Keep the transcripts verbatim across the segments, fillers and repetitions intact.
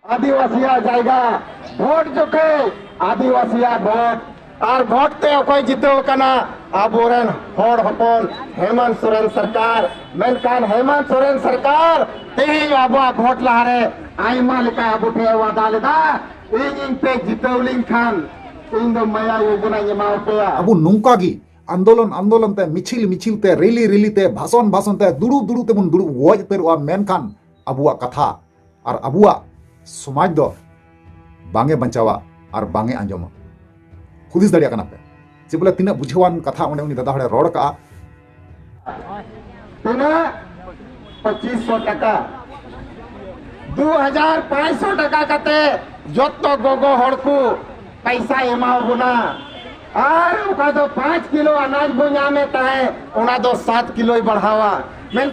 ᱟᱹᱫᱤᱵᱟᱹᱥᱤᱭᱟᱜ ᱡᱟᱭᱜᱟ, ᱵᱷᱳᱴ ᱡᱚᱠᱷᱮᱡ ᱟᱹᱫᱤᱵᱟᱹᱥᱤᱭᱟᱜ ᱵᱷᱳᱴ, ᱟᱨ ᱵᱷᱳᱴ ᱛᱮ ᱚᱠᱚᱭ ᱡᱤᱛᱟᱹᱣ ᱠᱟᱱᱟ? ᱟᱵᱚᱨᱮᱱ ᱦᱚᱲ ᱦᱚᱯᱚᱱ ᱦᱮᱢᱟᱱᱛ ᱥᱚᱨᱮᱱ ᱥᱚᱨᱠᱟᱨ᱾ ᱢᱮᱱᱠᱷᱟᱱ ᱦᱮᱢᱟᱱᱛ ᱥᱚᱨᱮᱱ ᱥᱚᱨᱠᱟᱨ ᱛᱮᱦᱮᱧ ᱟᱵᱚᱣᱟᱜ ᱵᱷᱳᱴ ᱞᱟᱦᱟᱨᱮ ᱟᱭᱢᱟ ᱞᱮᱠᱟ ᱟᱵᱚ ᱴᱷᱮᱱ ᱮ ᱣᱟᱫᱟ ᱞᱮᱫᱟ, ᱤᱧ ᱤᱧ ᱯᱮ ᱡᱤᱛᱟᱹᱣ ᱞᱤᱧ ᱠᱷᱟᱱ ᱤᱧ ᱫᱚ ᱢᱟᱭᱟ ᱭᱳᱡᱚᱱᱟᱧ ᱮᱢᱟ ᱯᱮᱭᱟ᱾ ᱟᱵᱚ ᱱᱚᱝᱠᱟ ᱜᱮ ᱟᱱᱫᱳᱞᱚᱱ ᱟᱱᱫᱳᱞᱚᱱ ᱛᱮ, ᱢᱤᱪᱷᱤᱞ ᱢᱤᱪᱷᱤᱞ ᱛᱮ, ᱨᱮᱞᱤ ᱨᱮᱞᱤ ᱛᱮ, ᱵᱷᱟᱥᱚᱱ ᱵᱷᱟᱥᱚᱱ ᱛᱮ, ᱫᱩᱲᱩᱵ ᱫᱩᱲᱩᱵ ᱛᱮᱵᱚᱱ ᱫᱩᱲᱩᱵ ᱜᱚᱡ ᱩᱛᱟᱹᱨᱚᱜᱼᱟ, ᱢᱮᱱᱠᱷᱟᱱ ᱟᱵᱚᱣᱟᱜ ᱠᱟᱛᱷᱟ ᱟᱨ ᱟᱵᱚᱣᱟᱜ ᱥᱚᱢᱟᱡᱽ ᱫᱚ ᱵᱟᱝ ᱮ ᱵᱟᱧᱪᱟᱣᱟ ᱟᱨ ᱵᱟᱝ ᱮ ᱟᱸᱡᱚᱢᱟ᱾ ᱦᱩᱫᱤᱥ ᱫᱟᱲᱮᱭᱟᱜ ᱠᱟᱱᱟ ᱯᱮ ᱡᱮ ᱵᱚᱞᱮ ᱛᱤᱱᱟᱹᱜ ᱵᱩᱡᱷᱟᱹᱣᱟᱱ ᱠᱟᱛᱷᱟ ᱚᱸᱰᱮ ᱩᱱᱤ ᱫᱟᱫᱟ ᱦᱚᱲᱮ ᱨᱚᱲ ᱠᱟᱜᱼᱟ᱾ ᱛᱤᱱᱟᱹᱜ? ᱯᱚᱸᱪᱤᱥ ᱥᱚ ᱴᱟᱠᱟ, ᱫᱩ ᱦᱟᱡᱟᱨ ᱯᱟᱸᱪᱥᱚ ᱴᱟᱠᱟ ᱠᱟᱛᱮ ᱡᱚᱛᱚ ᱜᱚᱜᱚ ᱦᱚᱲ ᱠᱚ ᱯᱟᱭᱥᱟ ᱮᱢᱟ ᱵᱚᱱᱟ᱾ ᱟᱨ ᱚᱠᱟ ᱫᱚ ᱯᱟᱸᱪ ᱠᱤᱞᱳ ᱟᱱᱟᱡ ᱵᱚ ᱧᱟᱢᱮᱫ ᱛᱟᱦᱮᱸ, ᱚᱱᱟ ᱫᱚ ᱥᱟᱛ ᱠᱤᱞᱳᱭ ᱵᱟᱲᱦᱟᱣᱟ᱾ ᱢᱮᱱ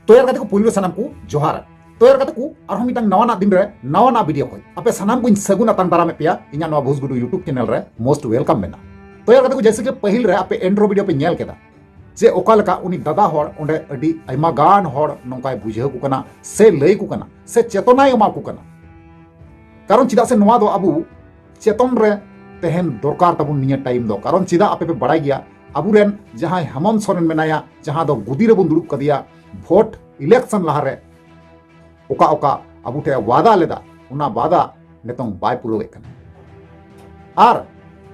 ᱛᱚᱭᱟᱨ ᱜᱟᱛᱮ ᱠᱚ, ᱯᱩᱭᱞᱩ ᱨᱮ ᱥᱟᱱᱟᱢ ᱠᱚ ᱡᱚᱦᱟᱨ᱾ ᱛᱚᱭᱟᱨ ᱜᱟᱛᱮ ᱠᱚ, ᱟᱨᱦᱚᱸ ᱢᱤᱫᱴᱟᱝ ᱱᱟᱣᱟᱱᱟᱜ ᱫᱤᱱ ᱨᱮ ᱱᱟᱣᱟᱱᱟᱜ ᱵᱷᱤᱰᱤᱭᱳ ᱠᱷᱚᱱ ᱟᱯᱮ ᱥᱟᱱᱟᱢ ᱠᱚᱧ ᱥᱟᱹᱜᱩᱱ ᱟᱛᱟᱝ ᱫᱟᱨᱟᱢᱮᱫ ᱯᱮᱭᱟ ᱤᱧᱟᱹᱜ ᱱᱚᱣᱟ ᱵᱷᱩᱥᱜᱩᱰᱩ YouTube ᱪᱮᱱᱮᱞ ᱨᱮ᱾ ᱢᱳᱥᱴ ᱣᱮᱞᱠᱟᱢ ᱢᱮᱱᱟᱜᱼᱟ᱾ ᱛᱚᱭᱟᱨ ᱜᱟᱛᱮ ᱠᱚ, ᱡᱮᱭᱥᱮ ᱠᱤ ᱯᱟᱹᱦᱤᱞ ᱨᱮ ᱟᱯᱮ ᱮᱱᱰᱨᱳ ᱵᱷᱤᱰᱤᱭᱳ ᱯᱮ ᱧᱮᱞ ᱠᱮᱫᱟ, ᱡᱮ ᱚᱠᱟ ᱞᱮᱠᱟ ᱩᱱᱤ ᱫᱟᱫᱟ ᱦᱚᱲ ᱚᱸᱰᱮ ᱟᱹᱰᱤ ᱟᱭᱢᱟ ᱜᱟᱱ ᱦᱚᱲ ᱱᱚᱝᱠᱟᱭ ᱵᱩᱡᱷᱟᱹᱣ ᱠᱚ ᱠᱟᱱᱟ ᱥᱮ ᱞᱟᱹᱭ ᱠᱚ ᱠᱟᱱᱟ ᱥᱮ ᱪᱮᱛᱚᱱᱟᱭ ᱮᱢᱟ ᱠᱚ ᱠᱟᱱᱟ᱾ ᱠᱟᱨᱚᱱ ᱪᱮᱫᱟᱜ ᱥᱮ ᱱᱚᱣᱟ ᱫᱚ ᱟᱵᱚ ᱪᱮᱛᱚᱱ ᱨᱮ ᱛᱟᱦᱮᱱ ᱫᱚᱨᱠᱟᱨ ᱛᱟᱵᱚᱱ ᱱᱤᱭᱟᱹ ᱴᱟᱭᱤᱢ ᱫᱚ᱾ ᱠᱟᱨᱚᱱ ᱪᱮᱫᱟᱜ ᱟᱯᱮ ᱯᱮ ᱵᱟᱲᱟᱭ ᱜᱮᱭᱟ, ᱟᱵᱚᱨᱮᱱ ᱡᱟᱦᱟᱸᱭ ᱦᱮᱢᱚᱱᱛ ᱥᱚᱨᱮᱱ ᱢᱮᱱᱟᱭᱟ, ᱡᱟᱦᱟᱸ ᱫᱚ ᱜᱩᱫᱤ ᱨᱮᱵᱚᱱ ᱫᱩᱲᱩᱵ ᱠᱟᱫᱮᱭᱟ, ᱵᱷᱳᱴ ᱤᱞᱮᱠᱥᱚᱱ ᱞᱟᱦᱟᱨᱮ ᱚᱠᱟ ᱚᱠᱟ ᱟᱵᱚ ᱴᱷᱮᱱ ᱮ ᱣᱟᱫᱟ ᱞᱮᱫᱟ, ᱚᱱᱟ ᱣᱟᱫᱟ ᱱᱤᱛᱚᱝ ᱵᱟᱭ ᱯᱩᱨᱟᱹᱣᱮᱫ ᱠᱟᱱᱟ᱾ ᱟᱨ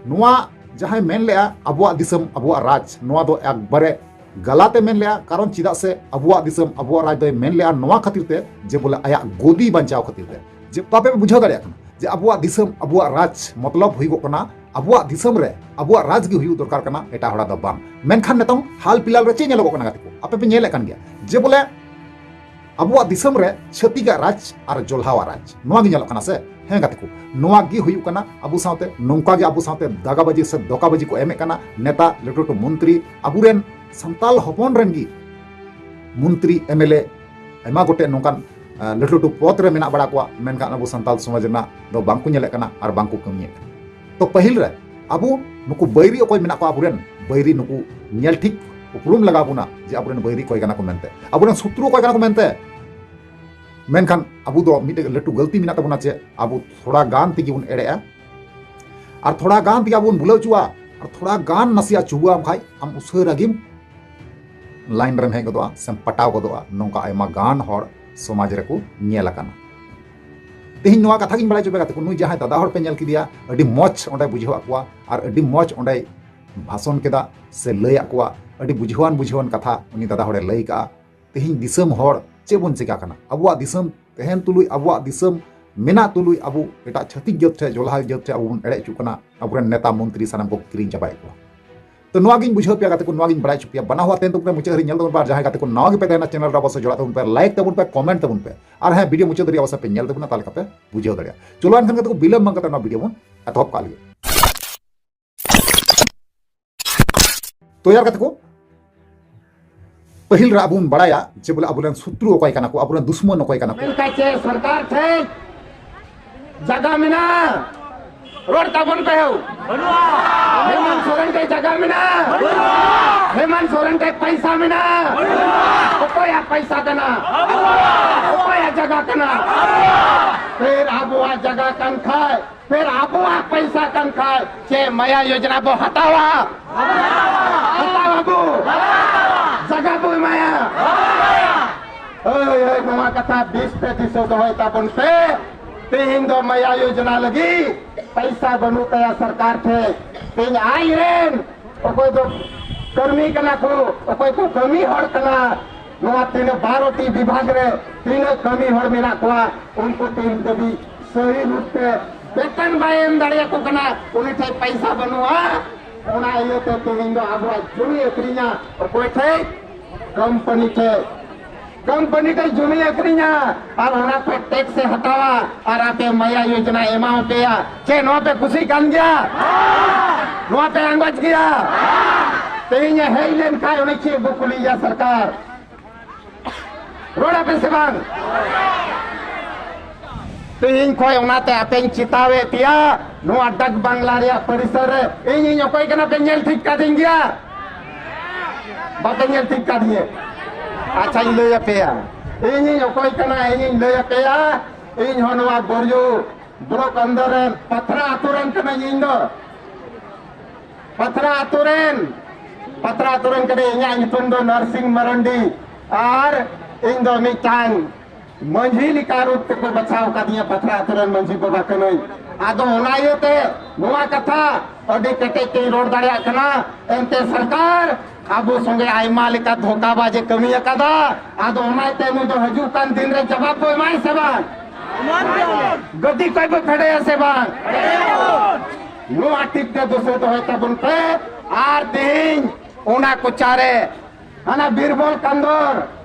ᱱᱚᱣᱟ ᱡᱟᱦᱟᱸᱭ ᱢᱮᱱ ᱞᱮᱜᱼᱟ ᱟᱵᱚᱣᱟᱜ ᱫᱤᱥᱚᱢ ᱟᱵᱚᱣᱟᱜ ᱨᱟᱡᱽ, ᱱᱚᱣᱟ ᱫᱚ ᱮᱠᱵᱟᱨᱮ ᱜᱟᱞᱟᱛ ᱮ ᱢᱮᱱ ᱞᱮᱜᱼᱟ᱾ ᱠᱟᱨᱚᱱ ᱪᱮᱫᱟᱜ ᱥᱮ ᱟᱵᱚᱣᱟᱜ ᱫᱤᱥᱚᱢ ᱟᱵᱚᱣᱟᱜ ᱨᱟᱡᱽ ᱫᱚᱭ ᱢᱮᱱ ᱞᱮᱜᱼᱟ ᱱᱚᱣᱟ ᱠᱷᱟᱹᱛᱤᱨ ᱛᱮ ᱡᱮ ᱵᱚᱞᱮ ᱟᱭᱟᱜ ᱜᱚᱫᱤ ᱵᱟᱧᱪᱟᱣ ᱠᱷᱟᱹᱛᱤᱨ ᱛᱮ᱾ ᱡᱮ ᱛᱚ ᱟᱯᱮ ᱯᱮ ᱵᱩᱡᱷᱟᱹᱣ ᱫᱟᱲᱮᱭᱟᱜ ᱠᱟᱱᱟ ᱡᱮ ᱟᱵᱚᱣᱟᱜ ᱫᱤᱥᱚᱢ ᱟᱵᱚᱣᱟᱜ ᱨᱟᱡᱽ ᱢᱚᱛᱞᱚᱵ ᱦᱩᱭᱩᱜᱚᱜ ᱠᱟᱱᱟ ᱟᱵᱚᱣᱟᱜ ᱫᱤᱥᱚᱢ ᱨᱮ ᱟᱵᱚᱣᱟᱜ ᱨᱟᱡᱽ ᱜᱮ ᱦᱩᱭᱩᱜ ᱫᱚᱨᱠᱟᱨ ᱠᱟᱱᱟ, ᱮᱴᱟᱜ ᱦᱚᱲᱟᱜ ᱫᱚ ᱵᱟᱝ᱾ ᱢᱮᱱᱠᱷᱟᱱ ᱱᱤᱛᱚᱝ ᱦᱟᱞ ᱯᱤᱞᱟᱞ ᱨᱮ ᱪᱮᱫ ᱧᱮᱞᱚᱜᱚᱜ ᱠᱟᱱᱟ ᱜᱟᱛᱮ ᱠᱚ? ᱟᱯᱮ ᱯᱮ ᱧᱮᱞᱮᱫ ᱠᱟᱱ ᱜᱮᱭᱟ ᱡᱮ ᱵᱚᱞᱮ ᱟᱵᱚᱣᱟᱜ ᱫᱤᱥᱚᱢ ᱨᱮ ᱪᱷᱟᱹᱛᱤᱠᱟᱜ ᱨᱟᱡᱽ ᱟᱨ ᱡᱚᱞᱦᱟᱣᱟᱜ ᱨᱟᱡᱽ, ᱱᱚᱣᱟ ᱜᱮ ᱧᱮᱞᱚᱜ ᱠᱟᱱᱟ ᱥᱮ? ᱦᱮᱸ ᱜᱟᱛᱮ ᱠᱚ, ᱱᱚᱣᱟ ᱜᱮ ᱦᱩᱭᱩᱜ ᱠᱟᱱᱟ ᱟᱵᱚ ᱥᱟᱶᱛᱮ᱾ ᱱᱚᱝᱠᱟ ᱜᱮ ᱟᱵᱚ ᱥᱟᱶᱛᱮ ᱫᱟᱜᱟᱵᱟᱡᱤ ᱥᱮ ᱫᱚᱠᱟᱵᱟᱡᱤ ᱠᱚ ᱮᱢᱮᱫ ᱠᱟᱱᱟ ᱱᱮᱛᱟ, ᱞᱟᱹᱴᱩ ᱞᱟᱹᱴᱩ ᱢᱚᱱᱛᱨᱤ, ᱟᱵᱚᱨᱮᱱ ᱥᱟᱱᱛᱟᱞ ᱦᱚᱯᱚᱱ ᱨᱮᱱ ᱜᱮ ᱢᱚᱱᱛᱨᱤ, ᱮᱢ ᱮᱞ ᱮ, ᱟᱭᱢᱟ ᱜᱚᱴᱮᱡ ᱱᱚᱝᱠᱟᱱ, ᱟᱸ, ᱞᱟᱹᱴᱩ ᱞᱟᱹᱴᱩ ᱯᱚᱫᱽ ᱨᱮ ᱢᱮᱱᱟᱜ ᱵᱟᱲᱟ ᱠᱚᱣᱟ, ᱢᱮᱱᱠᱷᱟᱱ ᱟᱵᱚ ᱥᱟᱱᱛᱟᱞ ᱥᱚᱢᱟᱡᱽ ᱨᱮᱱᱟᱜ ᱫᱚ ᱵᱟᱝ ᱠᱚ ᱧᱮᱞᱮᱫ ᱠᱟᱱᱟ ᱟᱨ ᱵᱟᱝ ᱠᱚ ᱠᱟᱹᱢᱤᱭᱮᱫ ᱠᱟᱱᱟ᱾ ᱛᱚ ᱯᱟᱹᱦᱤᱞ ᱨᱮ ᱟᱵᱚ ᱱᱩᱠᱩ ᱵᱟᱹᱭᱨᱤ ᱚᱠᱚᱭ ᱢᱮᱱᱟᱜ ᱠᱚᱣᱟ, ᱟᱵᱚᱨᱮᱱ ᱵᱟᱹᱭᱨᱤ ᱱᱩᱠᱩ ᱧᱮᱞ ᱴᱷᱤᱠ ᱩᱯᱨᱩᱢ ᱞᱟᱜᱟᱣ ᱵᱚᱱᱟ ᱡᱮ ᱟᱵᱚᱨᱮᱱ ᱵᱟᱹᱭᱨᱤ ᱚᱠᱚᱭ ᱠᱟᱱᱟ ᱠᱚ ᱢᱮᱱᱛᱮ, ᱟᱵᱚᱨᱮᱱ ᱥᱚᱛᱨᱩ ᱚᱠᱚᱭ ᱠᱟᱱᱟ ᱠᱚ ᱢᱮᱱᱛᱮ᱾ ᱢᱮᱱᱠᱷᱟᱱ ᱟᱵᱚ ᱫᱚ ᱢᱤᱫᱴᱮᱡ ᱞᱟᱹᱴᱩ ᱜᱟᱹᱞᱛᱤ ᱢᱮᱱᱟᱜ ᱛᱟᱵᱚᱱᱟ, ᱪᱮ ᱟᱵᱚ ᱛᱷᱚᱲᱟ ᱜᱟᱱ ᱛᱮᱜᱮ ᱵᱚᱱ ᱮᱲᱮᱜᱼᱟ, ᱟᱨ ᱛᱷᱚᱲᱟ ᱜᱟᱱ ᱛᱮᱜᱮ ᱟᱵᱚ ᱵᱚᱱ ᱵᱩᱞᱟᱹᱣ ᱦᱚᱪᱚᱣᱟ, ᱟᱨ ᱛᱷᱚᱲᱟ ᱜᱟᱱ ᱱᱟᱥᱮᱭᱟᱜ ᱪᱩᱵᱟᱹ ᱟᱢ ᱠᱷᱟᱡ ᱟᱢ ᱩᱥᱟᱹᱨᱟ ᱜᱮᱢ ᱞᱟᱭᱤᱱ ᱨᱮᱢ ᱦᱮᱡ ᱜᱚᱫᱚᱜᱼᱟ ᱥᱮᱢ ᱯᱟᱴᱟᱣ ᱜᱚᱫᱚᱜᱼᱟ᱾ ᱱᱚᱝᱠᱟ ᱟᱭᱢᱟ ᱜᱟᱱ ᱦᱚᱲ ᱥᱚᱢᱟᱡᱽ ᱨᱮᱠᱚ ᱧᱮᱞ ᱟᱠᱟᱱᱟ᱾ ᱛᱮᱦᱮᱧ ᱱᱚᱣᱟ ᱠᱟᱛᱷᱟ ᱜᱤᱧ ᱵᱟᱲᱟᱭ ᱦᱚᱪᱚ ᱯᱮ ᱜᱟᱛᱮ ᱠᱚ, ᱱᱩᱭ ᱡᱟᱦᱟᱸᱭ ᱫᱟᱫᱟ ᱦᱚᱲ ᱯᱮ ᱧᱮᱞ ᱠᱮᱫᱮᱭᱟ, ᱟᱹᱰᱤ ᱢᱚᱡᱽ ᱚᱸᱰᱮ ᱵᱩᱡᱷᱟᱹᱣ ᱟᱫ ᱠᱚᱣᱟ ᱟᱨ ᱟᱹᱰᱤ ᱢᱚᱡᱽ ᱚᱸᱰᱮ ᱵᱷᱟᱥᱚᱱ ᱠᱮᱫᱟ ᱥᱮ ᱞᱟᱹᱭ ᱟᱫ ᱠᱚᱣᱟ᱾ ᱟᱹᱰᱤ ᱵᱩᱡᱷᱟᱹᱣᱟᱱ ᱵᱩᱡᱷᱟᱹᱣᱟᱱ ᱠᱟᱛᱷᱟ ᱩᱱᱤ ᱫᱟᱫᱟ ᱦᱚᱲᱮ ᱞᱟᱹᱭ ᱠᱟᱜᱼᱟ᱾ ᱛᱮᱦᱮᱧ ᱫᱤᱥᱚᱢ ᱦᱚᱲ ᱪᱮᱫ ᱵᱚᱱ ᱪᱮᱠᱟ ᱠᱟᱱᱟ? ᱟᱵᱚᱣᱟᱜ ᱫᱤᱥᱚᱢ ᱛᱟᱦᱮᱱ ᱛᱩᱞᱩᱡ, ᱟᱵᱚᱣᱟᱜ ᱫᱤᱥᱚᱢ ᱢᱮᱱᱟᱜ ᱛᱩᱞᱩᱡ ᱟᱵᱚ ᱮᱴᱟᱜ ᱪᱷᱟᱹᱛᱤᱠ ᱡᱟᱹᱛ ᱴᱷᱮᱱ, ᱡᱚᱞᱦᱟ ᱡᱟᱹᱛ ᱴᱷᱮᱱ ᱟᱵᱚ ᱵᱚᱱ ᱮᱲᱮ ᱦᱚᱪᱚᱜ ᱠᱟᱱᱟ, ᱟᱵᱚᱨᱮᱱ ᱱᱮᱛᱟ ᱢᱚᱱᱛᱨᱤ ᱥᱟᱱᱟᱢ ᱠᱚ ᱠᱤᱨᱤᱧ ᱪᱟᱵᱟᱭᱮᱫ ᱠᱚᱣᱟ᱾ ᱛᱚ ᱱᱚᱣᱟ ᱜᱤᱧ ᱵᱩᱡᱷᱟᱹᱣ ᱯᱮᱭᱟ ᱜᱟᱛᱮ ᱠᱚ, ᱱᱚᱣᱟ ᱜᱤᱧ ᱵᱟᱲᱟᱭ ᱦᱚᱪᱚ ᱯᱮᱭᱟ᱾ ᱵᱟᱱᱟ ᱦᱚᱲ ᱛᱮᱦᱮᱧ ᱛᱟᱵᱚᱱ ᱯᱮ ᱢᱩᱪᱟᱹᱫ ᱦᱟᱹᱨᱤᱡ ᱧᱮᱞ ᱛᱟᱵᱚᱱ ᱯᱮ, ᱟᱨ ᱡᱟᱦᱟᱸᱭ ᱜᱟᱛᱮ ᱠᱚ ᱱᱟᱣᱟ ᱜᱮᱯᱮ ᱛᱟᱦᱮᱱᱟ ᱪᱮᱱᱮᱞ ᱨᱮ ᱚᱵᱚᱥᱥᱳᱭ ᱡᱚᱲᱟᱜ ᱛᱟᱵᱚᱱ ᱯᱮ, ᱞᱟᱭᱤᱠ ᱛᱟᱵᱚᱱ ᱯᱮ, ᱠᱚᱢᱮᱱᱴ ᱛᱟᱵᱚᱱ ᱯᱮ, ᱟᱨ ᱦᱮᱸ ᱵᱷᱤᱰᱤᱭᱳ ᱢᱩᱪᱟᱹᱫ ᱫᱷᱟᱹᱨᱤᱡ ᱚᱵᱚᱥᱥᱳᱭ ᱯᱮ ᱧᱮᱞ ᱛᱟᱵᱚᱱᱟ, ᱛᱟᱦᱚᱞᱮ ᱠᱷᱟᱯᱮ ᱵᱩᱡᱷᱟᱹᱣ ᱫᱟᱲᱮᱭᱟᱜᱼᱟ᱾ ᱪᱚᱞᱚ ᱮᱱᱠᱷᱟᱱ ᱜᱟᱛᱮ ᱠᱚ ᱵᱤᱞᱚᱢ ᱵᱟᱝ ᱠᱟᱛᱮ ᱱᱚᱣᱟ ᱵᱷᱤᱰᱤᱭᱳ ᱵᱚᱱ ᱮᱛᱚᱦᱚᱵ ᱠᱟᱜ ᱞᱮᱜᱮ᱾ ᱛᱚ ᱭᱟᱨ ᱜᱟᱛᱮ ᱠᱚ, ᱯᱟᱹᱦᱤᱞ ᱨᱮ ᱟᱵᱚ ᱵᱚᱱ ᱵᱟᱲᱟᱭᱟ ᱡᱮ ᱵᱚᱞᱮ ᱟᱵᱚᱨᱮᱱ ᱥᱚᱛᱨᱩ ᱚᱠᱚᱭ ᱠᱟᱱᱟ ᱠᱚ, ᱟᱵᱚᱨᱮᱱ ᱫᱩᱥᱢᱚᱱ ᱚᱠᱚᱭ ᱠᱟᱱᱟ ᱠᱚ᱾ ᱪᱮᱫ ᱞᱮᱠᱟ ᱪᱮ ᱥᱚᱨᱠᱟᱨ ᱴᱷᱮᱱ ᱡᱟᱭᱜᱟ ᱢᱮᱱᱟᱜᱼᱟ? ᱨᱚᱲ ᱛᱟᱵᱚᱱ ᱯᱮ ᱦᱳ᱾ ᱦᱮᱢᱟᱱ ᱥᱚᱨᱮᱱ ᱴᱷᱮᱱ ᱡᱟᱭᱜᱟ ᱢᱮᱱᱟᱜᱼᱟ? ᱦᱮᱢᱟᱱ ᱥᱚᱨᱮᱱ ᱴᱷᱮᱱ ᱯᱟᱭᱥᱟ ᱢᱮᱱᱟᱜᱼᱟ? ᱚᱠᱚᱭᱟᱜ ᱯᱟᱭᱥᱟ ᱠᱟᱱᱟ? ᱚᱠᱚᱭᱟᱜ ᱡᱟᱭᱜᱟ ᱠᱟᱱᱟ? ᱯᱷᱤᱨ ᱟᱵᱚᱣᱟᱜ ᱡᱟᱭᱜᱟ ᱠᱟᱱ ᱠᱷᱟᱡ, ᱯᱷᱤᱨ ᱟᱵᱚᱣᱟᱜ ᱯᱟᱭᱥᱟ ᱠᱟᱱ ᱠᱷᱟᱡ ᱪᱮᱫ ᱢᱟᱭᱟ ᱭᱳᱡᱽᱱᱟ ᱵᱚ ᱦᱟᱛᱟᱣᱟ? ᱦᱟᱛᱟᱣ ᱟᱵᱚ? ᱡᱟᱭᱜᱟ ᱵᱚ ᱮᱢᱟᱭᱟ? ᱦᱳᱭ, ᱦᱳᱭ, ᱱᱚᱣᱟ ᱠᱟᱛᱷᱟ ᱵᱮᱥ ᱯᱮ ᱫᱤᱥᱟᱹ ᱫᱚᱦᱚᱭ ᱛᱟᱵᱚᱱ ᱯᱮ᱾ ᱛᱮᱦᱮᱧ ᱫᱚ ᱢᱟᱭᱟ ᱭᱳᱡᱽᱱᱟ ᱞᱟᱹᱜᱤᱫ ᱯᱟᱭᱥᱟ ᱵᱟᱹᱱᱩᱜ ᱛᱟᱭᱟ ᱥᱚᱨᱠᱟᱨ ᱴᱷᱮᱱ᱾ ᱛᱮᱦᱮᱧ ᱟᱡ ᱨᱮᱱ ᱚᱠᱚᱭ ᱫᱚ ᱠᱟᱹᱢᱤ ᱠᱟᱱᱟ ᱠᱚ, ᱚᱠᱚᱭ ᱠᱚ ᱠᱟᱹᱢᱤ ᱦᱚᱲ ᱠᱟᱱᱟ, ᱱᱚᱣᱟ ᱛᱤᱱᱟᱹᱜ ᱵᱟᱨᱚ ᱴᱤ ᱵᱤᱵᱷᱟᱜᱽ ᱨᱮ ᱛᱤᱱᱟᱹᱜ ᱠᱟᱹᱢᱤ ᱦᱚᱲ ᱢᱮᱱᱟᱜ ᱠᱚᱣᱟ, ᱩᱱᱠᱩ ᱛᱮᱦᱮᱧ ᱫᱷᱟᱹᱵᱤᱡ ᱥᱟᱹᱦᱤ ᱨᱩᱯ ᱛᱮ ᱵᱮᱛᱚᱱ ᱵᱟᱭ ᱮᱢ ᱫᱟᱲᱮᱭᱟᱠᱚ ᱠᱟᱱᱟ, ᱩᱱᱤ ᱴᱷᱮᱱ ᱯᱟᱭᱥᱟ ᱵᱟᱹᱱᱩᱜᱼᱟ᱾ ᱚᱱᱟ ᱤᱭᱟᱹᱛᱮ ᱛᱮᱦᱮᱧ ᱫᱚ ᱟᱵᱚᱣᱟᱜ ᱡᱩᱢᱤ ᱟᱹᱠᱷᱨᱤᱧᱟ ᱚᱠᱚᱭ ᱴᱷᱮᱱ? ᱠᱳᱢᱯᱟᱱᱤ ᱴᱷᱮᱱ᱾ ᱠᱳᱢᱯᱟᱱᱤ ᱴᱷᱮᱱ ᱡᱩᱢᱤ ᱟᱹᱠᱷᱨᱤᱧᱟ ᱟᱨ ᱚᱱᱟ ᱠᱷᱚᱱ ᱴᱮᱠᱥ ᱮ ᱦᱟᱛᱟᱣᱟ ᱟᱨ ᱟᱯᱮ ᱢᱟᱭᱟ ᱭᱳᱡᱽᱱᱟ ᱮᱢᱟ ᱯᱮᱭᱟ᱾ ᱪᱮᱫ ᱱᱚᱣᱟ ᱯᱮ ᱠᱩᱥᱤᱜ ᱠᱟᱱ ᱜᱮᱭᱟ? ᱱᱚᱣᱟ ᱯᱮ ᱟᱸᱜᱚᱪ ᱜᱮᱭᱟ? ᱛᱮᱦᱮᱧ ᱮ ᱦᱮᱡ ᱞᱮᱱ ᱠᱷᱟᱱ ᱩᱱᱤ ᱪᱮᱫ ᱵᱚ ᱠᱩᱞᱤᱭᱮᱭᱟ ᱥᱚᱨᱠᱟᱨ? ᱨᱚᱲ ᱟᱯᱮ ᱥᱮ ᱵᱟᱝ? ᱛᱮᱦᱮᱧ ᱠᱷᱚᱱ ᱚᱱᱟᱛᱮ ᱟᱯᱮᱧ ᱪᱮᱛᱟᱣᱮᱫ ᱯᱮᱭᱟ, ᱱᱚᱣᱟ ᱰᱟᱠ ᱵᱟᱝᱞᱟ ᱨᱮᱭᱟᱜ ᱯᱚᱨᱤᱥᱚᱨ ᱨᱮ ᱤᱧ, ᱤᱧ ᱚᱠᱚᱭ ᱠᱟᱱᱟ ᱯᱮ ᱧᱮᱞ ᱴᱷᱤᱠ ᱠᱟᱫᱤᱧ ᱜᱮᱭᱟ? ᱵᱟᱯᱮ ᱧᱮᱞ ᱴᱷᱤᱠ ᱠᱟᱫᱤᱧᱟ? ᱟᱪᱪᱷᱟᱧ ᱞᱟᱹᱭ ᱟᱯᱮᱭᱟ, ᱤᱧᱤᱧ ᱚᱠᱚᱭ ᱠᱟᱱᱟ, ᱤᱧᱤᱧ ᱞᱟᱹᱭ ᱟᱯᱮᱭᱟ᱾ ᱤᱧ ᱦᱚᱸ ᱱᱚᱣᱟ ᱵᱚᱨᱡᱩ ᱵᱞᱚᱠ ᱟᱱᱫᱚᱨ ᱨᱮᱱ ᱯᱟᱛᱷᱨᱟ ᱟᱛᱳ ᱨᱮᱱ ᱠᱟᱹᱱᱟᱹᱧ᱾ ᱤᱧ ᱫᱚ ᱯᱟᱛᱷᱨᱟ ᱟᱛᱳ ᱨᱮᱱ, ᱯᱟᱛᱷᱨᱟ ᱟᱛᱳ ᱨᱮᱱ ᱠᱟᱹᱱᱟᱹᱧ᱾ ᱤᱧᱟᱹᱜ ᱧᱩᱛᱩᱢ ᱫᱚ ᱱᱟᱨᱥᱤᱝ ᱢᱟᱨᱟᱱᱰᱤ᱾ ᱟᱨ ᱤᱧ ᱫᱚ ᱢᱤᱫᱴᱟᱝ ᱢᱟᱹᱡᱷᱤ ᱞᱮᱠᱟ ᱨᱩᱯ ᱛᱮᱠᱚ ᱵᱟᱪᱷᱟᱣ ᱠᱟᱫᱤᱧᱟ, ᱯᱟᱛᱷᱨᱟ ᱟᱛᱳ ᱨᱮᱱ ᱢᱟᱹᱡᱷᱤ ᱵᱟᱵᱟ ᱠᱟᱹᱱᱟᱹᱧ᱾ ᱟᱫᱚ ᱚᱱᱟ ᱤᱭᱟᱹᱛᱮ ᱱᱚᱣᱟ ᱠᱟᱛᱷᱟ ᱟᱹᱰᱤ ᱠᱮᱴᱮᱡ ᱛᱮᱧ ᱨᱚᱲ ᱫᱟᱲᱮᱭᱟᱜ ᱠᱟᱱᱟ᱾ ᱮᱱᱛᱮ ᱥᱚᱨᱠᱟᱨ ᱟᱵᱚ ᱥᱚᱸᱜᱮ ᱟᱭᱢᱟ ᱞᱮᱠᱟ ᱫᱷᱳᱠᱟᱵᱟᱡ ᱮ ᱠᱟᱹᱢᱤ ᱟᱠᱟᱫᱟ᱾ ᱟᱫᱚ ᱚᱱᱟ ᱤᱭᱟᱹᱛᱮ ᱱᱩᱭ ᱫᱚ ᱦᱤᱡᱩᱜ ᱠᱟᱱ ᱫᱤᱱ ᱨᱮ ᱡᱟᱵᱟᱵ ᱵᱚ ᱮᱢᱟᱭ ᱥᱮ ᱵᱟᱝ? ᱜᱟᱹᱰᱤ ᱠᱷᱚᱡ ᱵᱚ ᱯᱷᱮᱰᱮᱭᱟ ᱥᱮ ᱵᱟᱝ? ᱱᱚᱣᱟ ᱴᱷᱤᱠ ᱛᱮ ᱫᱤᱥᱟᱹ ᱫᱚᱦᱚᱭ ᱛᱟᱵᱚᱱ ᱯᱮ᱾ ᱟᱨ ᱛᱮᱦᱮᱧ ᱚᱱᱟ ᱠᱚᱪᱟᱨᱮ ᱦᱟᱱᱟ ᱵᱤᱨᱵᱚᱞ ᱠᱟᱱᱫᱚᱨ,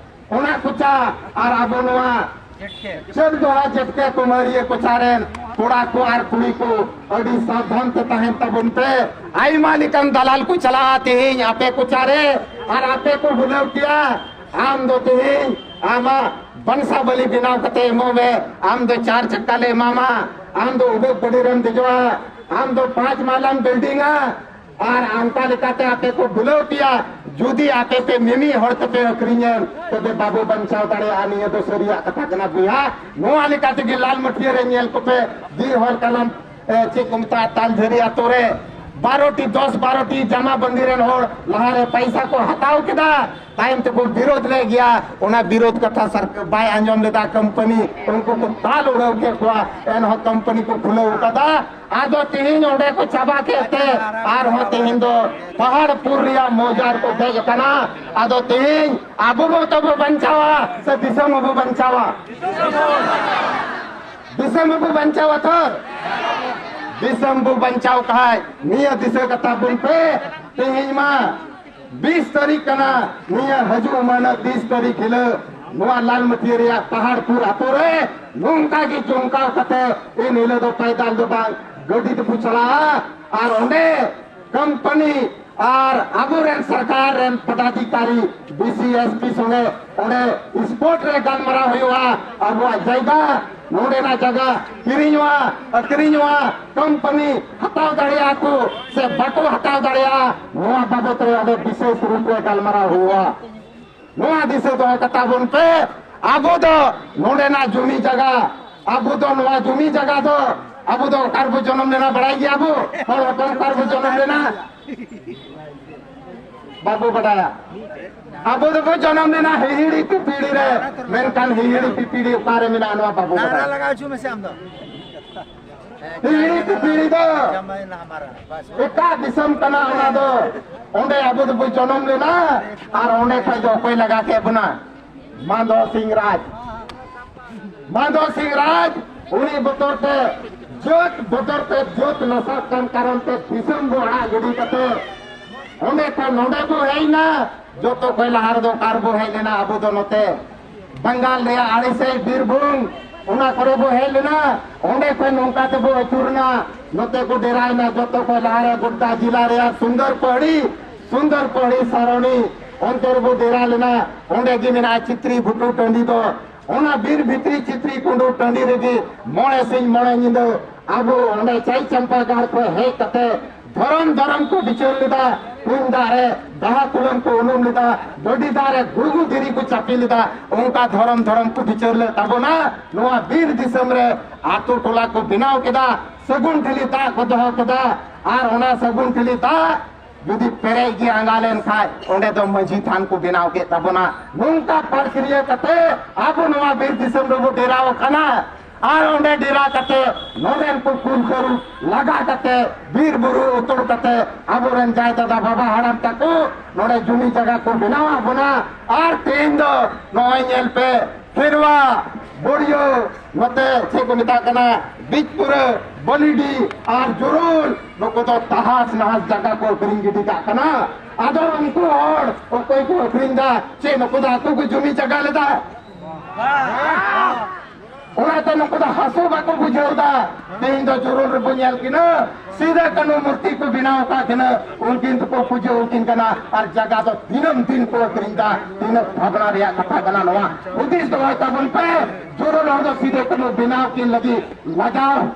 ᱚᱱᱟ ᱠᱚᱪᱟ ᱟᱨ ᱟᱵᱚ ᱱᱚᱣᱟ ᱪᱟᱹᱛ ᱫᱚᱦᱟ ᱡᱮᱴᱠᱮ ᱠᱩᱢᱟᱹᱨᱤᱭᱟᱹ ᱠᱚᱪᱟ ᱨᱮᱱ ᱠᱚᱲᱟ ᱠᱚ ᱟᱨ ᱠᱩᱲᱤ ᱠᱚ ᱟᱹᱰᱤ ᱥᱟᱵᱫᱷᱟᱱ ᱛᱮ ᱛᱟᱦᱮᱱ ᱛᱟᱵᱚᱱ ᱯᱮ᱾ ᱟᱭᱢᱟ ᱞᱮᱠᱟᱱ ᱫᱟᱞᱟᱞ ᱠᱚ ᱪᱟᱞᱟᱜᱼᱟ ᱛᱮᱦᱮᱧ ᱟᱯᱮ ᱠᱚᱪᱟ ᱨᱮ ᱟᱨ ᱟᱯᱮ ᱠᱚ ᱵᱷᱩᱞᱟᱹᱣ ᱠᱮᱭᱟ᱾ ᱟᱢ ᱫᱚ ᱛᱮᱦᱮᱧ ᱟᱢᱟᱜ ᱵᱟᱝᱥᱟ ᱵᱟᱹᱞᱤ ᱵᱮᱱᱟᱣ ᱠᱟᱛᱮ ᱮᱢᱚᱜ ᱢᱮ᱾ ᱟᱢ ᱫᱚ ᱪᱟᱨ ᱪᱟᱠᱟ ᱞᱮ ᱮᱢᱟᱢᱟ, ᱟᱢ ᱫᱚ ᱩᱰᱟᱹᱜ ᱜᱟᱹᱰᱤ ᱨᱮᱢ ᱫᱮᱡᱚᱜᱼᱟ, ᱟᱢ ᱫᱚ ᱯᱟᱸᱪ ᱢᱟᱞᱟᱢ ᱵᱤᱞᱰᱤᱝᱟ, ᱟᱨ ᱚᱱᱠᱟ ᱞᱮᱠᱟᱛᱮ ᱟᱯᱮ ᱠᱚ ᱵᱷᱩᱞᱟᱹᱣ ᱯᱮᱭᱟ᱾ ᱡᱩᱫᱤ ᱟᱯᱮ ᱯᱮ ᱢᱤᱢᱤᱫ ᱦᱚᱲ ᱛᱮᱯᱮ ᱟᱹᱠᱷᱨᱤᱧᱮᱱ, ᱛᱚᱵᱮ ᱵᱟᱵᱚ ᱵᱟᱧᱪᱟᱣ ᱫᱟᱲᱮᱭᱟᱜᱼᱟ᱾ ᱱᱤᱭᱟᱹ ᱫᱚ ᱥᱟᱹᱨᱤᱭᱟᱜ ᱠᱟᱛᱷᱟ ᱠᱟᱱᱟ ᱵᱚᱭᱦᱟ᱾ ᱱᱚᱣᱟ ᱞᱮᱠᱟ ᱛᱮᱜᱮ ᱞᱟᱞ ᱢᱟᱹᱴᱤᱭᱟᱹ ᱨᱮ ᱧᱮᱞ ᱠᱚᱯᱮ, ᱵᱤᱨ ᱦᱚᱲ ᱠᱟᱞᱚᱢ, ᱮ, ᱪᱮᱫ ᱠᱚ ᱢᱮᱛᱟᱜᱼᱟ, ᱛᱟᱞᱡᱷᱟᱹᱨᱤ ᱟᱛᱳ ᱨᱮ ᱵᱟᱨᱚ ᱴᱤ, ᱫᱚᱥ ᱵᱟᱨᱚ ᱴᱤ ᱡᱟᱢᱟ ᱵᱟᱸᱫᱤ ᱨᱮᱱ ᱦᱚᱲ ᱞᱟᱦᱟᱨᱮ ᱯᱟᱭᱥᱟ ᱠᱚ ᱦᱟᱛᱟᱣ ᱠᱮᱫᱟ, ᱛᱟᱭᱚᱢ ᱛᱮᱠᱚ ᱵᱤᱨᱳᱫ ᱞᱮᱫ ᱜᱮᱭᱟ᱾ ᱚᱱᱟ ᱵᱤᱨᱳᱫ ᱠᱟᱛᱷᱟ ᱥᱚᱨᱠᱟᱨ ᱵᱟᱭ ᱟᱸᱡᱚᱢ ᱞᱮᱫᱟ ᱠᱳᱢᱯᱟᱱᱤ, ᱩᱱᱠᱩ ᱠᱚ ᱫᱟᱞ ᱩᱲᱟᱹᱣ ᱠᱮᱫ ᱠᱚᱣᱟ, ᱮᱱᱦᱚᱸ ᱠᱳᱢᱯᱟᱱᱤ ᱠᱚ ᱠᱷᱩᱞᱟᱹᱣ ᱠᱟᱫᱟ᱾ ᱟᱫᱚ ᱛᱮᱦᱮᱧ ᱚᱸᱰᱮ ᱠᱚ ᱪᱟᱵᱟ ᱠᱮᱫ ᱛᱮ ᱟᱨᱦᱚᱸ ᱛᱮᱦᱮᱧ ᱫᱚ ᱯᱟᱦᱟᱲᱯᱩᱨ ᱨᱮᱭᱟᱜ ᱢᱚᱡᱟ ᱨᱮᱠᱚ ᱫᱮᱡ ᱟᱠᱟᱱᱟ᱾ ᱟᱫᱚ ᱛᱮᱦᱮᱧ ᱟᱵᱚ ᱵᱚ ᱛᱚᱵᱚ ᱵᱟᱧᱪᱟᱣᱟ ᱥᱮ ᱫᱤᱥᱚᱢ ᱵᱚ ᱵᱟᱧᱪᱟᱣᱟ? ᱫᱤᱥᱚᱢ ᱵᱚ ᱵᱟᱧᱪᱟᱣᱟ ᱛᱚ? ᱫᱤᱥᱚᱢ ᱵᱚ ᱵᱟᱧᱪᱟᱣ ᱠᱷᱟᱡ ᱱᱤᱭᱟᱹ ᱫᱤᱥᱟᱹ ᱠᱟᱛᱟ ᱵᱚᱱ ᱯᱮ᱾ ᱛᱮᱦᱮᱧ ᱢᱟ ᱵᱤᱥ ᱛᱟᱹᱨᱤᱠᱷ ᱠᱟᱱᱟ, ᱱᱤᱭᱟᱹ ᱦᱤᱡᱩᱜ ᱢᱟᱹᱦᱱᱟᱹ ᱵᱤᱥ ᱛᱟᱹᱨᱤᱠᱷ ᱦᱤᱞᱳᱜ ᱱᱚᱣᱟ ᱞᱟᱞᱢᱟᱹᱴᱤᱭᱟᱹ ᱨᱮᱭᱟᱜ ᱯᱟᱦᱟᱲᱯᱩᱨ ᱟᱛᱳ ᱨᱮ ᱱᱚᱝᱠᱟ ᱜᱮ ᱡᱚᱢᱠᱟᱣ ᱠᱟᱛᱮ ᱮᱱ ᱦᱤᱞᱳᱜ ᱫᱚ ᱯᱟᱭᱫᱟᱞ ᱫᱚ ᱵᱟᱝ, ᱜᱟᱹᱰᱤ ᱛᱮᱵᱚ ᱪᱟᱞᱟᱜᱼᱟ᱾ ᱟᱨ ᱚᱸᱰᱮ ᱠᱳᱢᱯᱟᱱᱤ ᱟᱨ ᱟᱵᱚᱨᱮᱱ ᱥᱚᱨᱠᱟᱨ ᱨᱮᱱ ᱯᱚᱫᱟᱫᱷᱤᱠᱟᱨᱤ ᱰᱤ ᱥᱤ ᱮᱥ ᱯᱤ ᱥᱚᱸᱜᱮ ᱚᱸᱰᱮ ᱥᱯᱚᱴ ᱨᱮ ᱜᱟᱞᱢᱟᱨᱟᱣ ᱦᱩᱭᱩᱜᱼᱟ᱾ ᱟᱵᱚᱣᱟᱜ ᱡᱟᱭᱜᱟ, ᱱᱚᱰᱮᱱᱟᱜ ᱡᱟᱭᱜᱟ ᱠᱤᱨᱤᱧᱚᱜᱼᱟ, ᱟᱹᱠᱷᱨᱤᱧᱚᱜᱼᱟ, ᱠᱳᱢᱯᱟᱱᱤ ᱦᱟᱛᱟᱣ ᱫᱟᱲᱮᱭᱟᱜᱼᱟ ᱠᱚ ᱥᱮ ᱵᱟᱠᱚ ᱦᱟᱛᱟᱣ ᱫᱟᱲᱮᱭᱟᱜᱼᱟ, ᱱᱚᱣᱟ ᱵᱟᱵᱚᱛ ᱨᱮ ᱚᱸᱰᱮ ᱵᱤᱥᱮᱥ ᱨᱩᱯ ᱨᱮ ᱜᱟᱞᱢᱟᱨᱟᱣ ᱦᱩᱭᱩᱜᱼᱟ᱾ ᱱᱚᱣᱟ ᱫᱤᱥᱟᱹ ᱫᱚᱦᱚ ᱠᱟᱛᱟ ᱵᱚᱱ ᱯᱮ᱾ ᱟᱵᱚ ᱫᱚ ᱱᱚᱰᱮᱱᱟᱜ ᱡᱩᱢᱤ ᱡᱟᱭᱜᱟ, ᱟᱵᱚ ᱫᱚ ᱱᱚᱣᱟ ᱡᱩᱢᱤ ᱡᱟᱭᱜᱟ ᱫᱚ, ᱟᱵᱚ ᱫᱚ ᱚᱠᱟ ᱨᱮᱵᱚ ᱡᱚᱱᱚᱢ ᱞᱮᱱᱟ ᱵᱟᱲᱟᱭ ᱜᱮᱭᱟ ᱵᱚ? ᱦᱚᱲ ᱦᱚᱯᱚᱱ ᱚᱠᱟ ᱨᱮᱵᱚ ᱡᱚᱱᱚᱢ ᱞᱮᱱᱟ? ᱵᱟᱵᱚ ᱵᱟᱰᱟᱭᱟ᱾ ᱟᱵᱚ ᱫᱚᱵᱚ ᱡᱚᱱᱚᱢ ᱞᱮᱱᱟ ᱦᱤᱦᱤᱲᱤ ᱯᱤᱯᱤᱲᱤ ᱨᱮ, ᱢᱮᱱᱠᱷᱟᱱ ᱦᱤᱦᱤᱲᱤ ᱯᱤᱯᱤᱲᱤ ᱚᱠᱟ ᱨᱮ ᱢᱮᱱᱟᱜᱼᱟ ᱱᱚᱣᱟ ᱵᱟᱵᱚ ᱱᱟᱨᱟ ᱵᱟᱰᱟᱭᱟ᱾ ᱞᱟᱜᱟᱣ ᱦᱚᱪᱚ ᱢᱮᱥᱮ ᱟᱢ ᱫᱚ᱾ ᱦᱤᱦᱤᱲᱤ ᱯᱤᱯᱤᱲᱤ ᱫᱚ ᱡᱟᱢᱟᱭ ᱱᱟ ᱦᱟᱢᱟᱨᱟ᱾ ᱵᱟᱥ᱾ ᱮᱴᱟᱜ ᱫᱤᱥᱚᱢ ᱠᱟᱱᱟ ᱚᱱᱟ ᱫᱚ᱾ ᱚᱸᱰᱮ ᱟᱵᱚ ᱫᱚᱵᱚ ᱡᱚᱱᱚᱢ ᱞᱮᱱᱟ ᱟᱨ ᱚᱸᱰᱮ ᱠᱷᱚᱡ ᱫᱚ ᱚᱠᱚᱭ ᱞᱟᱜᱟ ᱠᱮᱫ ᱵᱚᱱᱟ? ᱢᱟᱱᱫᱷᱚ ᱥᱤᱝ ᱨᱟᱡᱽ᱾ ᱢᱟᱱᱫᱷᱚ ᱥᱤᱝ ᱨᱟᱡᱽ ᱩᱱᱤ ᱵᱚᱛᱚᱨ ᱛᱮ, ᱡᱟᱹᱛ ᱵᱚᱛᱚᱨ ᱛᱮ, ᱡᱟᱹᱛ ᱱᱟᱥᱟᱜ ᱠᱟᱱ ᱠᱟᱨᱚᱱ ᱛᱮ ᱫᱤᱥᱚᱢ ᱵᱚ ᱟᱲᱟᱜ ᱜᱤᱰᱤ ᱠᱟᱛᱮ ᱚᱸᱰᱮ ᱠᱷᱚᱱ ᱱᱚᱰᱮ ᱵᱚ ᱦᱮᱡ ᱮᱱᱟ᱾ ᱡᱚᱛᱚ ᱠᱷᱚᱱ ᱞᱟᱦᱟ ᱨᱮᱫᱚ ᱚᱠᱟ ᱨᱮᱵᱚ ᱦᱮᱡ ᱞᱮᱱᱟ? ᱟᱵᱚ ᱫᱚ ᱱᱚᱛᱮ ᱵᱟᱝᱜᱟᱞ ᱨᱮᱭᱟᱜ ᱟᱲᱮᱥᱮ ᱵᱤᱨᱵᱷᱩᱢ, ᱚᱱᱟ ᱠᱚᱨᱮ ᱵᱚ ᱦᱮᱡ ᱞᱮᱱᱟ᱾ ᱚᱸᱰᱮ ᱠᱷᱚᱱ ᱱᱚᱝᱠᱟ ᱛᱮᱵᱚ ᱟᱹᱪᱩᱨ ᱮᱱᱟ, ᱱᱚᱛᱮ ᱠᱚ ᱰᱮᱨᱟᱭᱮᱱᱟ᱾ ᱡᱚᱛᱚ ᱠᱷᱚᱱ ᱞᱟᱦᱟ ᱨᱮ ᱜᱳᱰᱰᱟ ᱡᱮᱞᱟ ᱨᱮᱭᱟᱜ ᱥᱩᱱᱫᱚᱨ ᱯᱟᱹᱦᱲᱤ, ᱥᱩᱱᱫᱚᱨ ᱯᱟᱹᱦᱲᱤ ᱥᱟᱨᱚᱱᱤ, ᱚᱱᱛᱮ ᱨᱮᱵᱚ ᱰᱮᱨᱟ ᱞᱮᱱᱟ᱾ ᱚᱸᱰᱮ ᱜᱮ ᱢᱮᱱᱟᱜᱼᱟ ᱪᱤᱛᱨᱤ ᱵᱷᱩᱴᱩ ᱴᱟᱺᱰᱤ ᱫᱚ᱾ ᱚᱱᱟ ᱵᱤᱨ ᱵᱷᱤᱛᱨᱤ ᱪᱤᱛᱨᱤ ᱠᱩᱸᱰᱩ ᱴᱟᱺᱰᱤ ᱨᱮᱜᱮ ᱢᱚᱬᱮ ᱥᱤᱧ ᱢᱚᱬᱮ ᱧᱤᱫᱟᱹ ᱟᱵᱚ ᱚᱸᱰᱮ ᱪᱟᱭ ᱪᱟᱢᱯᱟ ᱜᱟᱲ ᱠᱷᱚᱱ ᱦᱮᱡ ᱠᱟᱛᱮ ᱫᱷᱚᱨᱚᱢ ᱫᱷᱚᱨᱚᱢ ᱠᱚ ᱵᱤᱪᱟᱹᱨ ᱞᱮᱫᱟ᱾ ᱠᱩᱧ ᱫᱟᱜ ᱨᱮ ᱵᱟᱦᱟ ᱠᱩᱞᱟᱹᱢ ᱠᱚ ᱩᱱᱩᱢ ᱞᱮᱫᱟ, ᱰᱟᱹᱰᱤ ᱫᱟᱜ ᱨᱮ ᱜᱩᱜᱩ ᱫᱷᱤᱨᱤ ᱠᱚ ᱪᱟᱯᱮ ᱞᱮᱫᱟ᱾ ᱚᱱᱠᱟ ᱫᱷᱚᱨᱚᱢ ᱫᱷᱚᱨᱚᱢ ᱠᱚ ᱵᱤᱪᱟᱹᱨ ᱞᱮᱫ ᱛᱟᱵᱚᱱᱟ᱾ ᱱᱚᱣᱟ ᱵᱤᱨ ᱫᱤᱥᱚᱢ ᱨᱮ ᱟᱛᱳ ᱴᱚᱞᱟ ᱠᱚ ᱵᱮᱱᱟᱣ ᱠᱮᱫᱟ, ᱥᱟᱹᱜᱩᱱ ᱴᱷᱤᱞᱤ ᱫᱟᱜ ᱠᱚ ᱫᱚᱦᱚ ᱠᱮᱫᱟ᱾ ᱟᱨ ᱚᱱᱟ ᱥᱟᱹᱜᱩᱱ ᱴᱷᱤᱞᱤ ᱫᱟᱜ ᱡᱩᱫᱤ ᱯᱮᱨᱮᱡ ᱜᱮ ᱟᱸᱜᱟ ᱞᱮᱱ ᱠᱷᱟᱡ, ᱚᱸᱰᱮ ᱫᱚ ᱢᱟᱹᱡᱷᱤ ᱛᱷᱟᱱ ᱠᱚ ᱵᱮᱱᱟᱣ ᱠᱮᱫ ᱛᱟᱵᱚᱱᱟ᱾ ᱱᱚᱝᱠᱟ ᱯᱨᱚᱠᱨᱤᱭᱟ ᱠᱟᱛᱮ ᱟᱵᱚ ᱱᱚᱣᱟ ᱵᱤᱨ ᱫᱤᱥᱚᱢ ᱨᱮᱵᱚ ᱰᱮᱨᱟᱣ ᱟᱠᱟᱱᱟ᱾ ᱟᱨ ᱚᱸᱰᱮ ᱰᱮᱨᱟ ᱠᱟᱛᱮ ᱱᱚᱰᱮᱱ ᱠᱚ ᱠᱩᱞ ᱛᱟᱹᱨᱩᱵ ᱞᱟᱜᱟ ᱠᱟᱛᱮ ᱵᱤᱨ ᱵᱩᱨᱩ ᱩᱛᱟᱹᱨ ᱠᱟᱛᱮ ᱟᱵᱚᱨᱮᱱ ᱡᱟᱭ ᱫᱟᱫᱟ ᱵᱟᱵᱟ ᱦᱟᱲᱟᱢ ᱛᱟᱠᱚ ᱱᱚᱰᱮ ᱡᱩᱢᱤ ᱡᱟᱭᱜᱟ ᱠᱚ ᱵᱮᱱᱟᱣ ᱟᱵᱚᱱᱟ᱾ ᱟᱨ ᱛᱮᱦᱮᱧ ᱫᱚ ᱱᱚᱜᱼᱚᱭ ᱧᱮᱞ ᱯᱮ, ᱠᱷᱮᱨᱣᱟ, ᱵᱳᱲᱤᱭᱳ, ᱱᱚᱛᱮ ᱪᱮᱫ ᱠᱚ ᱢᱮᱛᱟᱜ ᱠᱟᱱᱟ, ᱵᱤᱡᱽᱯᱩᱨᱟᱹ, ᱵᱟᱹᱞᱤᱰᱤ ᱟᱨ ᱡᱩᱨᱩᱞ, ᱱᱩᱠᱩ ᱫᱚ ᱛᱟᱦᱟᱥ ᱱᱟᱦᱟᱥ ᱡᱟᱭᱜᱟ ᱠᱚ ᱟᱹᱠᱷᱨᱤᱧ ᱜᱤᱰᱤ ᱠᱟᱜ ᱠᱟᱱᱟ᱾ ᱟᱫᱚ ᱩᱱᱠᱩ ᱦᱚᱲ ᱚᱠᱚᱭ ᱠᱚ ᱟᱹᱠᱷᱨᱤᱧ ᱫᱟ? ᱪᱮᱫ ᱱᱩᱠᱩ ᱫᱚ ᱟᱠᱚ ᱠᱚ ᱡᱩᱢᱤ ᱡᱟᱭᱜᱟ ᱞᱮᱫᱟ? ᱚᱱᱟᱛᱮ ᱱᱩᱠᱩ ᱫᱚ ᱦᱟᱹᱥᱩ ᱵᱟᱠᱚ ᱵᱩᱡᱷᱟᱹᱣ ᱫᱟ᱾ ᱛᱮᱦᱮᱧ ᱫᱚ ᱡᱩᱨᱩᱞ ᱨᱮᱵᱚ ᱧᱮᱞ ᱠᱤᱱᱟ, ᱥᱤᱫᱟᱹ ᱠᱟᱹᱱᱦᱩ ᱢᱩᱨᱛᱤ ᱠᱚ ᱵᱮᱱᱟᱣ ᱟᱠᱟᱫ ᱠᱤᱱᱟ, ᱩᱱᱠᱤᱱ ᱫᱚᱠᱚ ᱯᱩᱡᱟᱹ ᱟᱹᱠᱤᱱ ᱠᱟᱱᱟ, ᱟᱨ ᱡᱟᱭᱜᱟ ᱫᱚ ᱫᱤᱱᱟᱹᱢ ᱫᱤᱱ ᱠᱚ ᱟᱹᱠᱷᱨᱤᱧ ᱫᱟ᱾ ᱛᱤᱱᱟᱹᱜ ᱵᱷᱟᱵᱽᱱᱟ ᱨᱮᱭᱟᱜ ᱠᱟᱛᱷᱟ ᱠᱟᱱᱟ ᱱᱚᱣᱟ᱾ ᱦᱩᱫᱤᱥ ᱫᱚᱦᱚᱭ ᱛᱟᱵᱚᱱ ᱯᱮ, ᱡᱩᱨᱩᱞ ᱦᱚᱲ ᱫᱚ ᱥᱤᱫᱟᱹ ᱠᱟᱹᱱᱦᱩ ᱵᱮᱱᱟᱣ ᱠᱤᱱ ᱞᱟᱹᱜᱤᱫ ᱞᱟᱡᱟᱣ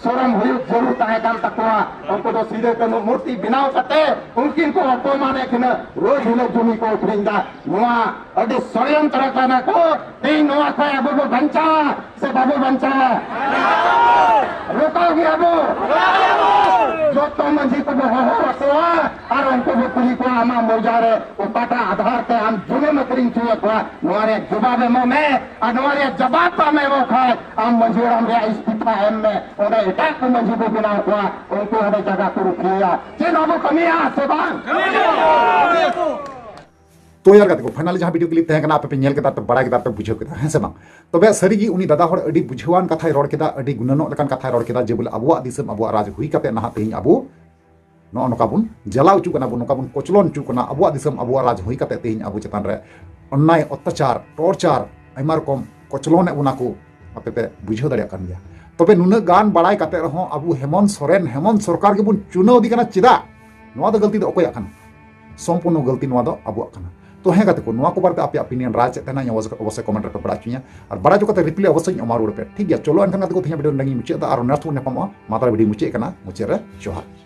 ᱥᱚᱨᱚᱢ ᱦᱩᱭᱩᱜ ᱡᱟᱹᱨᱩᱲ ᱛᱟᱦᱮᱸ ᱠᱟᱱ ᱛᱟᱠᱚᱣᱟ᱾ ᱩᱱᱠᱩ ᱫᱚ ᱥᱤᱫᱩ ᱠᱟᱹᱱᱦᱩ ᱢᱩᱨᱛᱤ ᱵᱮᱱᱟᱣ ᱠᱟᱛᱮ ᱩᱱᱠᱤᱱ ᱠᱚ ᱚᱯᱚᱢᱟᱱᱮᱫ ᱠᱤᱱᱟ, ᱨᱳᱡᱽ ᱦᱤᱞᱳᱜ ᱡᱩᱢᱤ ᱠᱚ ᱟᱹᱠᱷᱨᱤᱧ ᱫᱟ᱾ ᱱᱚᱣᱟ ᱟᱹᱰᱤ ᱥᱚᱲᱭᱚᱱᱛᱨᱚ ᱠᱟᱱᱟ ᱠᱚ᱾ ᱛᱮᱦᱮᱧ ᱱᱚᱣᱟ ᱠᱷᱚᱱ ᱟᱵᱚ ᱵᱚ ᱵᱟᱧᱪᱟᱣᱟ ᱥᱮ ᱵᱟᱵᱚ ᱵᱟᱧᱪᱟᱣᱟ? ᱨᱚᱠᱟᱣ ᱜᱮᱭᱟ ᱵᱚ᱾ ᱡᱚᱛᱚ ᱢᱟᱹᱡᱷᱤ ᱠᱚᱵᱚ ᱦᱚᱦᱚ ᱟᱠᱚᱣᱟ ᱟᱨ ᱩᱱᱠᱩ ᱵᱚ ᱠᱩᱞᱤ ᱠᱚᱣᱟ, ᱟᱢᱟᱜ ᱢᱚᱣᱡᱟ ᱨᱮ ᱚᱠᱟᱴᱟᱜ ᱟᱫᱷᱟᱨ ᱛᱮ ᱟᱢ ᱡᱩᱢᱤᱢ ᱟᱹᱠᱷᱨᱤᱧ ᱦᱚᱪᱚᱭᱮᱫ ᱠᱚᱣᱟ? ᱱᱚᱣᱟ ᱨᱮᱭᱟᱜ ᱡᱚᱵᱟᱵ ᱮᱢᱚᱜ ᱢᱮ᱾ ᱟᱨ ᱱᱚᱣᱟ ᱨᱮᱭᱟᱜ ᱡᱚᱵᱟᱵ ᱵᱟᱢ ᱮᱢᱚᱜ ᱠᱷᱟᱱ ᱟᱢ ᱢᱟᱹᱡᱷᱤ ᱦᱟᱲᱟᱢ ᱨᱮᱭᱟᱜ ᱤᱥᱛᱤᱯᱷᱟ ᱮᱢ ᱢᱮ᱾ ᱚᱸᱰᱮ ᱮᱴᱟᱜ ᱠᱚ ᱢᱟᱹᱡᱷᱤ ᱵᱚ ᱵᱮᱱᱟᱣ ᱠᱚᱣᱟ, ᱩᱱᱠᱩ ᱚᱸᱰᱮ ᱡᱟᱭᱜᱟ ᱠᱚ ᱨᱩᱠᱷᱤᱭᱟᱹᱭᱟ᱾ ᱪᱮᱫ ᱵᱟᱵᱚ ᱠᱟᱹᱢᱤᱭᱟ ᱥᱮ ᱵᱟᱝ? ᱛᱚ ᱭᱟᱨ ᱜᱟᱛᱮ ᱠᱚ, finally ᱡᱟᱦᱟᱸ video clip ᱛᱟᱦᱮᱸ ᱠᱟᱱᱟ, ᱟᱯᱮ ᱯᱮ ᱧᱮᱞ ᱠᱮᱫᱟ, ᱯᱮ ᱵᱟᱲᱟᱭ ᱠᱮᱫᱟ, ᱯᱮ ᱵᱩᱡᱷᱟᱹᱣ ᱠᱮᱫᱟ, ᱦᱮᱸ ᱥᱮ ᱵᱟᱝ? ᱛᱚᱵᱮ ᱥᱟᱹᱨᱤᱜᱮ ᱩᱱᱤ ᱫᱟᱫᱟ ᱦᱚᱲ ᱟᱹᱰᱤ ᱵᱩᱡᱷᱟᱹᱣᱟᱱ ᱠᱟᱛᱷᱟᱭ ᱨᱚᱲ ᱠᱮᱫᱟ, ᱟᱹᱰᱤ ᱜᱩᱱᱟᱹᱱᱚᱜ ᱞᱮᱠᱟᱱ ᱠᱟᱛᱷᱟᱭ ᱨᱚᱲ ᱠᱮᱫᱟ ᱡᱮ ᱵᱚᱞᱮ ᱟᱵᱚᱣᱟᱜ ᱫᱤᱥᱚᱢ, ᱟᱵᱚᱣᱟᱜ ᱨᱟᱡᱽ ᱦᱩᱭ ᱠᱟᱛᱮ ᱱᱟᱦᱟᱜ ᱛᱮᱦᱮᱧ ᱟᱵᱚ ᱱᱚᱜᱼᱚ ᱱᱚᱝᱠᱟ ᱵᱚᱱ ᱡᱟᱞᱟᱣ ᱦᱚᱪᱚᱜ ᱠᱟᱱᱟ ᱵᱚᱱ, ᱱᱚᱝᱠᱟ ᱵᱚᱱ ᱠᱚᱪᱞᱚᱱ ᱦᱚᱪᱚᱜ ᱠᱟᱱᱟ᱾ ᱟᱵᱚᱣᱟᱜ ᱫᱤᱥᱚᱢ, ᱟᱵᱚᱣᱟᱜ ᱨᱟᱡᱽ ᱦᱩᱭ ᱠᱟᱛᱮ ᱛᱮᱦᱮᱧ ᱟᱵᱚ ᱪᱮᱛᱟᱱ ᱨᱮ ᱚᱱᱱᱟᱭ, ᱚᱛᱛᱟᱪᱟᱨ, torture, ᱟᱭᱢᱟ ᱨᱚᱠᱚᱢ ᱠᱚᱪᱞᱚᱱᱮᱫ ᱵᱚᱱᱟ ᱠᱚ, ᱟᱯᱮ ᱯᱮ ᱵᱩᱡᱷᱟᱹᱣ ᱫᱟᱲᱮᱭᱟᱜ ᱠᱟᱱ ᱜᱮᱭᱟ᱾ ᱛᱚᱵᱮ ᱱᱩᱱᱟᱹᱜ ᱜᱟᱱ ᱵᱟᱲᱟᱭ ᱠᱟᱛᱮ ᱨᱮᱦᱚᱸ ᱟᱵᱚ ᱦᱮᱢᱚᱱᱛ ᱥᱚᱨᱮᱱ, ᱦᱮᱢᱚᱱᱛ ᱥᱚᱨᱠᱟᱨ ᱜᱮᱵᱚᱱ ᱪᱩᱱᱟᱹᱣ ᱤᱫᱤ ᱠᱟᱱᱟ, ᱪᱮᱫᱟᱜ? ᱱᱚᱣᱟ ᱫᱚ ᱜᱟᱹᱞᱛᱤ ᱫᱚ ᱚᱠᱚᱭᱟᱜ ᱠᱟᱱᱟ? ᱥᱚᱢᱯᱩᱨᱱᱚ ᱜᱟᱹᱞᱛᱤ ᱱᱚᱣᱟ ᱫᱚ ᱟᱵᱚᱣᱟᱜ ᱠᱟᱱᱟ᱾ ᱛᱚ ᱦᱮᱸ ᱜᱟᱛᱮ ᱠᱚ, ᱱᱚᱣᱟ ᱠᱚ ᱵᱟᱨᱮᱛᱮ ᱟᱯᱮᱭᱟᱜ opinion, ᱨᱟᱭ ᱪᱮᱫ ᱛᱟᱦᱮᱱᱟ, ᱚᱵᱚᱥᱥᱳᱭ, ᱚᱵᱚᱥᱥᱳᱭ comment ᱨᱮᱯᱮ ᱵᱟᱲᱟᱭ ᱦᱚᱪᱚᱧᱟ᱾ ᱟᱨ ᱵᱟᱲᱟᱭ ᱦᱚᱪᱚ ᱠᱟᱛᱮ reply ᱚᱵᱚᱥᱥᱳᱭ ᱤᱧ ᱮᱢᱟ ᱨᱩᱣᱟᱹᱲ ᱯᱮ, ᱴᱷᱤᱠ ᱜᱮᱭᱟ? ᱪᱚᱞᱚ ᱮᱱᱠᱷᱟᱱ ᱜᱟᱛᱮ ᱠᱚ, ᱛᱮᱦᱮᱧᱟᱜ video ᱱᱚᱰᱮ ᱜᱤᱧ ᱢᱩᱪᱟᱹᱫ ᱮᱫᱟ᱾ ᱟᱨ next ᱵᱚᱱ ᱧᱟᱯᱟᱢᱚᱜᱼᱟ᱾ ᱢᱟ ᱛᱟᱦᱞᱮ video ᱢᱩᱪᱟᱹᱫ ᱠᱟᱱᱟ, ᱢᱩᱪᱟᱹᱫ ᱨᱮ ᱡᱚᱦᱟᱨ᱾